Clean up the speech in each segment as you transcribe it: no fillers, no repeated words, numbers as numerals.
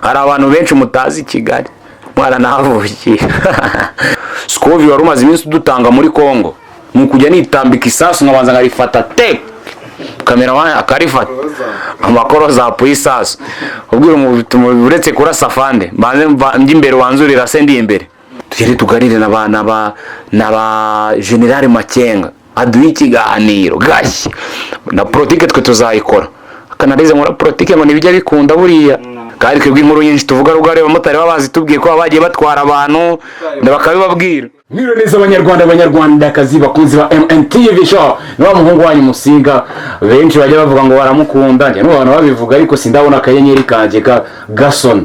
Hari abantu benshi mutazi Kigali mwaranahavukiye. Sikovi wari umaze iminsi udutanga muri Congo, ni ukujya nitambika isasu nkabanza nkarifata, te cameraman akarifata amakoro za y'isasu, ubwira umuntu uretse kurasa afande mbanze njye imbere, wanzurira se ndi imbere, tugere tuganire na ba General Makenga, aduhe ikiganiro gashya na politike. Twe tuzayikora akanarize muri politike ngo ntibijya bikunda buriya. Kandi twebwe inkuru nyinshi tuvuga rugari, abamotari baba bazitubwiye ko baba bagiye batwara abantu bakabibabwira. Mwiriwe neza Abanyarwanda, Abanyarwandakazi, bakunzi ba MNTV Show. Ni wa muhungu wanyu Musinga, benshi bajya bavuga ngo baramukunda. Njye n'abantu babivuga, ariko sindabona akanyenyeri kanjye gasona.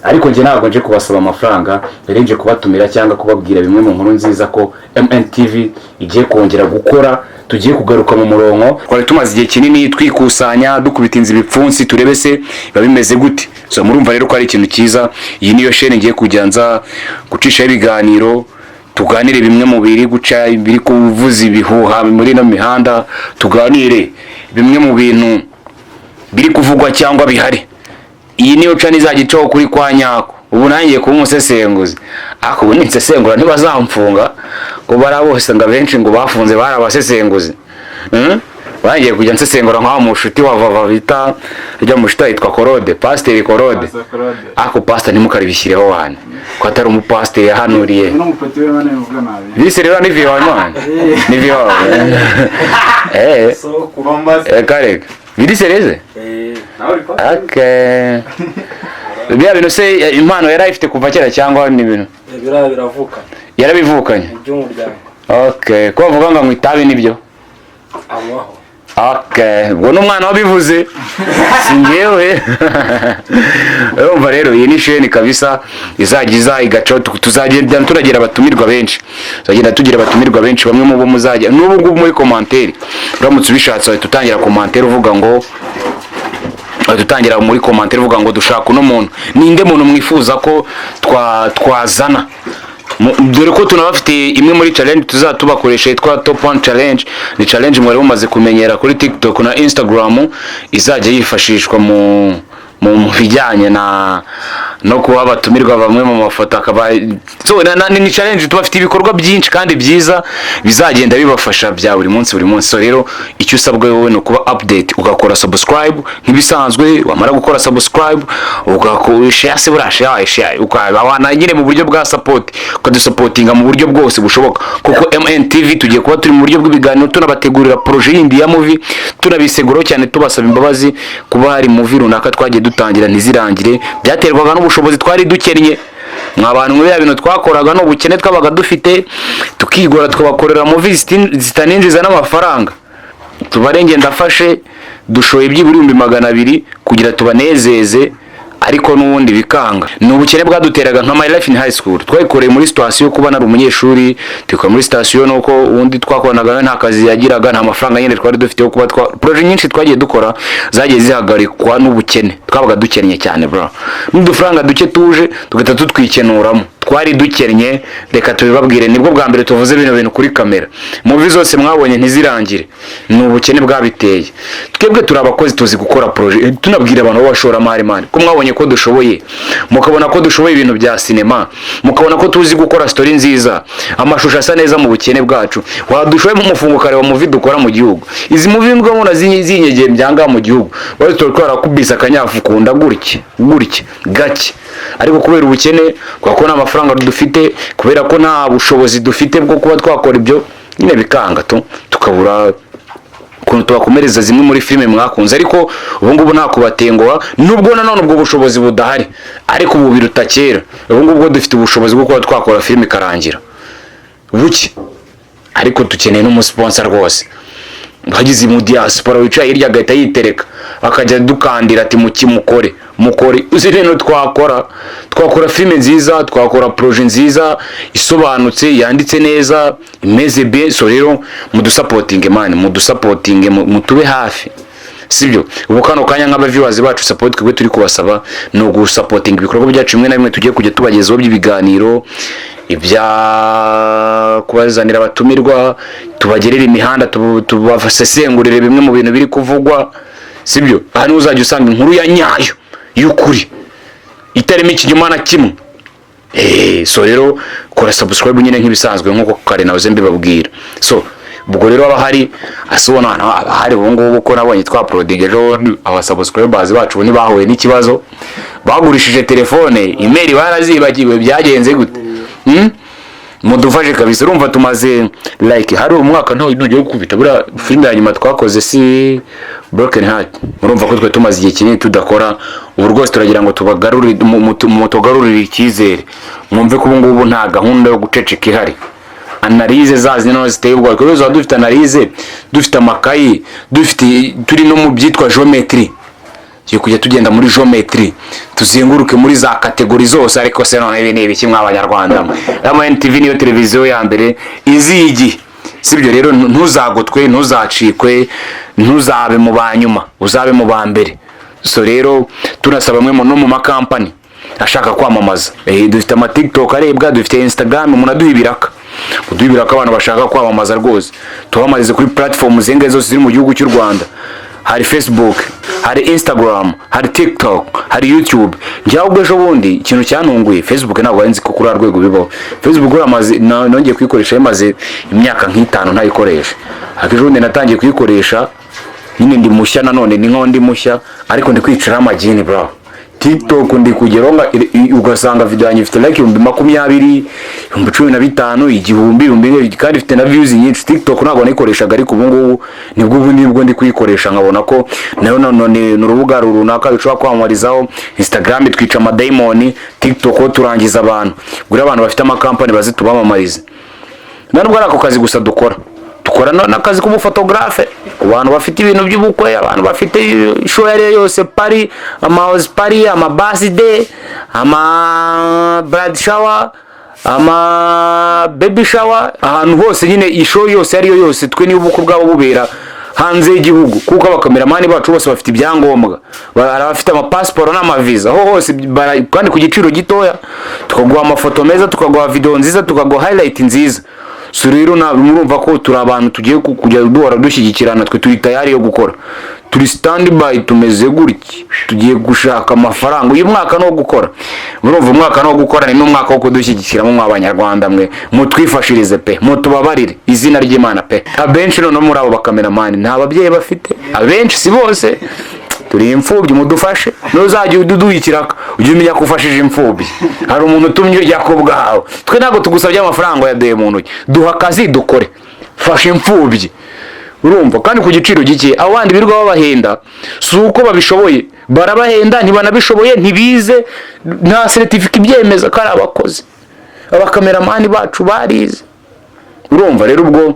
Ariko njye ntabwo nje kubasaba amafaranga, nari nje kubatumira cyangwa kubabwira bimwe mu nkuru nziza ko MNTV igiye kongera gukora, tugiye kugaruka mu murongo. Twari tumaze igihe kinini twikusanya, dukubita inzu ibipfunsi, turebe se biba bimeze gute. So murumva rero ko ari ikintu cyiza. Iyi niyo shene ngiye kujya nza gucishaho ibiganiro, tuganire bimwe mu biri guca, biri kuvuza ibihuha muri ino mihanda, tuganire bimwe mu bintu biri kuvugwa cyangwa bihari. Iyi niyo channel izajya icaho kuri kwa nyako. Ubu nangiye kuba umusesenguzi, ariko ubu ninsesengura ntibazamfunga, ngo bariya bose ngo abenshi ngo bafunze bari abasesenguzi. Bangiye kujya nsesengura nk'aho mushuti wa Vava bita ujya mushuti yitwa Korode, Pasiteri Korode. Ariko pastor ntimukaribishyireho wane ko atari umupasiteri yahanuriye. N'umupeti we bane bivuga nabi. Bise rero ni vieux wawe, ni vieux wawe. Reka reka, biri sérieux. Okay, biriya bintu se impano yari ayifite kuva kera cyangwa ni ibintu Biriya biravuka. Yarabivukanye. By'umuryango. Okay, ko bavuga ngo anywa itabi, nibyo? Anywaho. Okay, ubwo ni umwana wabivuze, si njyewe. Urumva rero iyi ni sheni kabisa izajya iza igacaho. Tuzagenda turagira abatumirwa benshi, tuzagenda tugira abatumirwa benshi. Bamwe mu bo muzajya n'ubu ngubu muri commentaire, uramutse ubishatse wahita utangira commentaire uvuga ngo, wahita utangira muri commentaire uvuga ngo dushaka uno muntu, ninde muntu mwifuza ko twazana. Dore ko tunabafite imwe muri challenge tuzaba tubakoresha yitwa Top One Challenge. Ni challenge mwari mumaze kumenyera kuri TikTok na Instagram, izajya yifashishwa mu bijyanye na no kuba abatumirwa bamwe mu mafoto akaba. So, ni challenge. Tubafite ibikorwa byinshi kandi byiza bizagenda bibafasha bya buri munsi, buri munsi. So rero icyo usabwa wowe ni ukuba update, ugakora subscribe nk'ibisanzwe. Wamara gukora subscribe, ugakora share, se buriya share, share ukaba wana nyine mu buryo bwa support, ukadusupportinga mu buryo bwose bushoboka, kuko MNTV tugiye kuba turi mu buryo bw'ibiganiro, tunabategurira projet yindi ya movie. Tunabiseguraho cyane, tubasaba imbabazi kuba hari movie runaka twagiye dutangira ntizirangire. Byaterwaga n'ubushobozi twari dukennye. Mwa bantu, muri bintu twakoraga ni ubukene twabaga dufite, tukigora tukabakorera movie zitaninjiza n'amafaranga. Tubarenge ndafashe, dushoye byibura 200,000 kugira tubanezeze, ariko n'ubundi bikanga. Ni ubukene bwaduteraga. Nka My Life in High School twayikoreye muri situation yo kuba nari umunyeshuri, tukora muri situation nuko ubundi twakoranaga nawe nta kazi yagiraga, nta mafaranga nyine twari dufite yo kuba twa projet nyinshi twagiye dukora zagiye zihagarikwa n'ubukene. Twabaga dukennye cyane bro, n'udufaranga duke tuje tugahita tutwikenuramo. Twari dukennye, reka tubibabwire. Nibwo bwa mbere tuvuze bino bintu kuri kamera. Movie zose mwabonye ntizirangire ni ubukene bwabiteye. Twebwe turi abakozi, tuzi gukora projet. Tunabwira abantu b'abashoramari, man, ko mwabonye ko dushoboye, mukabona ko dushoboye ibintu bya sinema, mukabona ko tuzi gukora story nziza, amashusho asa neza mu bukene bwacu. Wadushoye mu mufungo ukareba movie dukora mu gihugu. Izi movie mbona zinyegeye byanga mu gihugu, bari twarakubise akanyafu kunda gutya gutya gake, ariko kubera ubukene, kubera ko nta mafaranga dufite, kubera ko nta bushobozi dufite bwo kuba twakora ibyo nyine, bikanga tu, tukabura ukuntu tubakomereza zimwe muri filime mwakunze. Ariko ubu ngubu nta kubatenguha, nubwo nanone ubwo bushobozi budahari, ariko ubu biruta kera. Ubu ngubu dufite ubushobozi bwo kuba twakora filime ikarangira buke, ariko dukeneye n'umusponsor rwose. Hagize mu diaspora wicaye hirya agahita yitereka, akajya dukandira ati muki mukore mukore. Uzi rero twakora filime nziza, twakora projet nziza isobanutse, yanditse neza, imeze bien. So rero mudusupportinge man, mudusupportinge, mutube hafi, sibyo? Ubu kano kanya nk'aba viewers bacu, support twebwe turi kubasaba ni ugusupportinga ibikorwa byacu bimwe na bimwe tugiye kujya tubagezaho by'ibiganiro, ibya kubazanira abatumirwa, tubagerera imihanda, tubasesengurire bimwe mu bintu biri kuvugwa, sibyo? Aha niho uzajya usanga inkuru ya nyayo y'ukuri. Itarimo ikinyoma na kimwe. So rero kora subscribe nyine nk'ibisanzwe, nk'uko kare nahoze mbibabwira. So ubwo rero aba hari asubona aba hari ubu ngubu ko nabonye twa uploading ejo, aba subscribers bacu ntibahuye n'ikibazo, bagurishije telefone, email barazibagiwe, byagenze gute? Mudufashe kabisa. Urumva tumaze like hari umwaka nto ntugiye gukubita. Buriya filime ya nyuma twakoze si Broken Heart? Murumva ko twe tumaze igihe kinini tudakora. Ubu rwose turagira ngo tubagarurire, mutugarurire icyizere, mwumve ko ubu ngubu nta gahunda yo guceceka ihari. Analyse zazi noneho ziteye ubwoba, kuko tuba dufite analyse, dufite amakayi, dufite, turi no mu byitwa geometry. Tugiye kujya tugenda muri geometry, tuzenguruke muri za catégorie zose. Ariko se none ibi ni ibiki mw'Abanyarwanda mwe? MNTV niyo televiziyo ya mbere iziye igihe, sibyo? Rero ntuzagotwe, ntuzacikwe, ntuzabe mu ba nyuma, uzabe mu ba mbere. So rero tunasaba bamwe no mu makampani ashaka kwamamaza. Dufite ama TikTok arebwa, dufite Instagram, umuntu aduha ibiraka, kuduha ibiraka, abantu bashaka kwamamaza rwose tubamarize kuri platform zingahe zose ziri mu gihugu cy'u Rwanda. Hari Facebook, hari Instagram, hari TikTok, hari YouTube. Njyewe ubwo ejo bundi ikintu cyantunguye, Facebook ntabwo nari nzi ko kuri rwego bibaho. Facebook uramaze nongeye kuyikoresha, imaze imyaka nk'itanu ntayikoresha, ariko ejo bundi natangiye kuyikoresha nyine ndi mushya nanone, ni nkaho ndi mushya, ariko ndi kwicaraho amagini bro. TikTok ndi kugeraho ugasanga video yanjye ifite like 20,000, 15,000, 1000, 4000, kandi ifite na views nyinshi. TikTok ntabwo nayikoreshaga, ariko ubu ngubu nibwo, ubu nibwo ndi kuyikoresha, nkabona ko nayo none ni urubuga runaka rushobora kwamamarizaho. Instagram twica amadayimoni, TikTok turangiza abantu. Ubwo rero abantu bafite amakampani bazi tubamamarize. Nta nubwo ari ako kazi gusa dukora, dukora n'akazi k'ubufotogarafe ku bantu bafite ibintu by'ubukwe, abantu bafite show iyo ari yo yose, party, ama house party, ama birthday, ama bridal shower, ama baby shower, ahantu hose nyine i show yose ari yo yose. Twe niba ubukwe bwabo bubera hanze y'igihugu, kuko abakameramani bacu bose bafite ibyangombwa, hari abafite amapasiporo n'amaviza, aho hose kandi ku giciro gitoya, tukaguha amafoto meza, tukaguha video nziza, tukaguha highlight nziza. So rero murumva ko turi abantu tugiye kujya duhora dushyigikirana. Twe turi tayari yo gukora, turi stand by, tumeze gutya, tugiye gushaka amafaranga. Uyu mwaka ni uwo gukora. Murumva umwaka ni uwo gukora, ni n'umwaka wo kudushyigikiramo. Mwa Banyarwanda mwe, mutwifashirize pe, mutubabarire izina ry'Imana pe. Abenshi noneho muri abo bakameramani nta babyeyi bafite, abenshi, si bose, turi imfubyi. Mudufashe. Ntuzajya uduha ikiraka, ujye umenya ko ufashije imfubyi, hari umuntu utumye urya ko bwawe. Twe ntabwo tugusabye amafaranga yaduye mu ntoki, duha akazi dukore, fasha imfubyi. Urumva, kandi ku giciro gike. Abo bandi birirwa babahenda si uko babishoboye, barabahenda ntibanabishoboye, ntibize, nta certificat ibyemeza ko ari abakozi. Abakameramani bacu barize. Urumva rero ubwo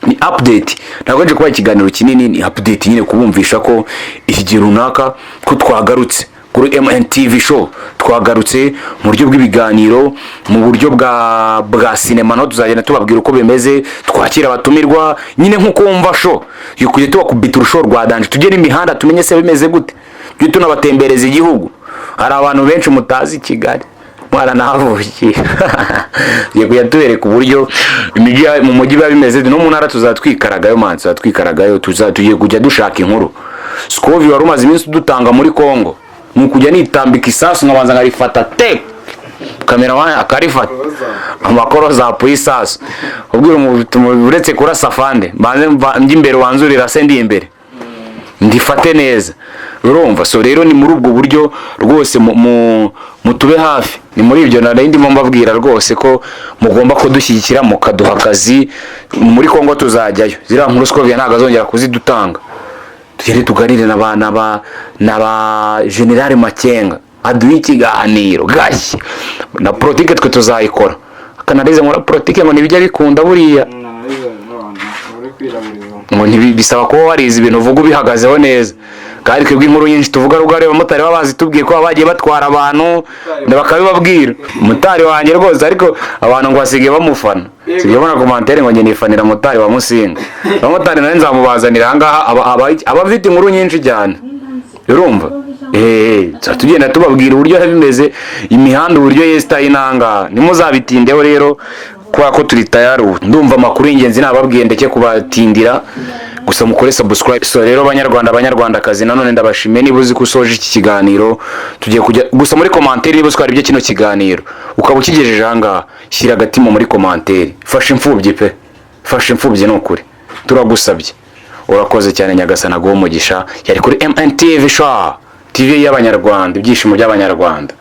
ni update, ntabwo nje kuba ikiganiro kinini, ni update nyine kubumvisha ko iki gihe runaka ko twagarutse kuri MNTV Show, twagarutse mu buryo bw'ibiganiro, mu buryo bwa sinema, naho tuzagenda tubabwira uko bimeze, twakira abatumirwa nyine nk'uko wumva show yo kujya tubakubita urushow rwa danger, tujye n'imihanda tumenye se bimeze gute, tujye tunabatembereza igihugu. Hari abantu benshi mutazi Kigali, mwaranahavukiye. Tugiye kujya tubereka uburyo imijyi mu mujyi biba bimeze, no mu ntara tuzatwikaragayo man, tuzatwikaragayo. Tugiye kujya dushaka inkuru. Scovi wari umaze iminsi udutanga muri Congo, ni ukujya nitambika isasu nkabanza nkarifata te cameraman akarifata, amakoro zapuye isasu, ubwira umuntu uretse kurasa fande, mbanze njye imbere, wanzurira se ndi imbere ndifate neza. Urumva, so rero ni muri ubwo buryo rwose mutube hafi. Ni muri ibyo nari ndimo mbabwira rwose ko mugomba kudushyigikira, mukaduha akazi muri Kongo, tuzajyayo. Ziriya nkuru Scovia ntabwo azongera kuzidutanga. Tugende tuganire na ba General Makenga, aduhe ikiganiro gashya na politike, twe tuzayikora akanarize muri politike ngo ntibijya bikunda buriya. Uri kwiraburiza. Ngo bisaba kuba warize ibintu uvuga ubihagazeho neza, kandi twebwe inkuru nyinshi tuvuga rugari abamotari baba bazitubwiye ko baba bagiye batwara abantu bakabibabwira. Motari wanjye rwose, ariko abantu ngo basigaye bamufana, sigaye babona commentaire ngo njye nifanira motari wa Musinga. Abamotari nawe nzamubazanira ahangaha, aba afite inkuru nyinshi cyane. Urumva, tuba tugenda tubabwira uburyo biba bimeze, imihanda uburyo yesitaye inanga. Ntimuzabitindeho rero kubera ko turi tayari ubu. Ndumva amakuru y'ingenzi nababwiye, ndeke kubatindira. Gusa mukore subscribe. So rero banyarwanda, banyarwandakazi, nanone ndabashimiye. Niba uzi ko usoje iki kiganiro, tugiye kujya gusa muri commentaire. Niba uziko ibyo kino kiganiro ukaba ukigejeje ahangaha, shyira agatima muri commentaire. Fasha imfubyi pe, fasha imfubyi, ni ukuri turagusabye. Urakoze cyane, Nyagasana aguhe umugisha. Yari kuri MNTV Show, TV y'Abanyarwanda, ibyishimo by'Abanyarwanda.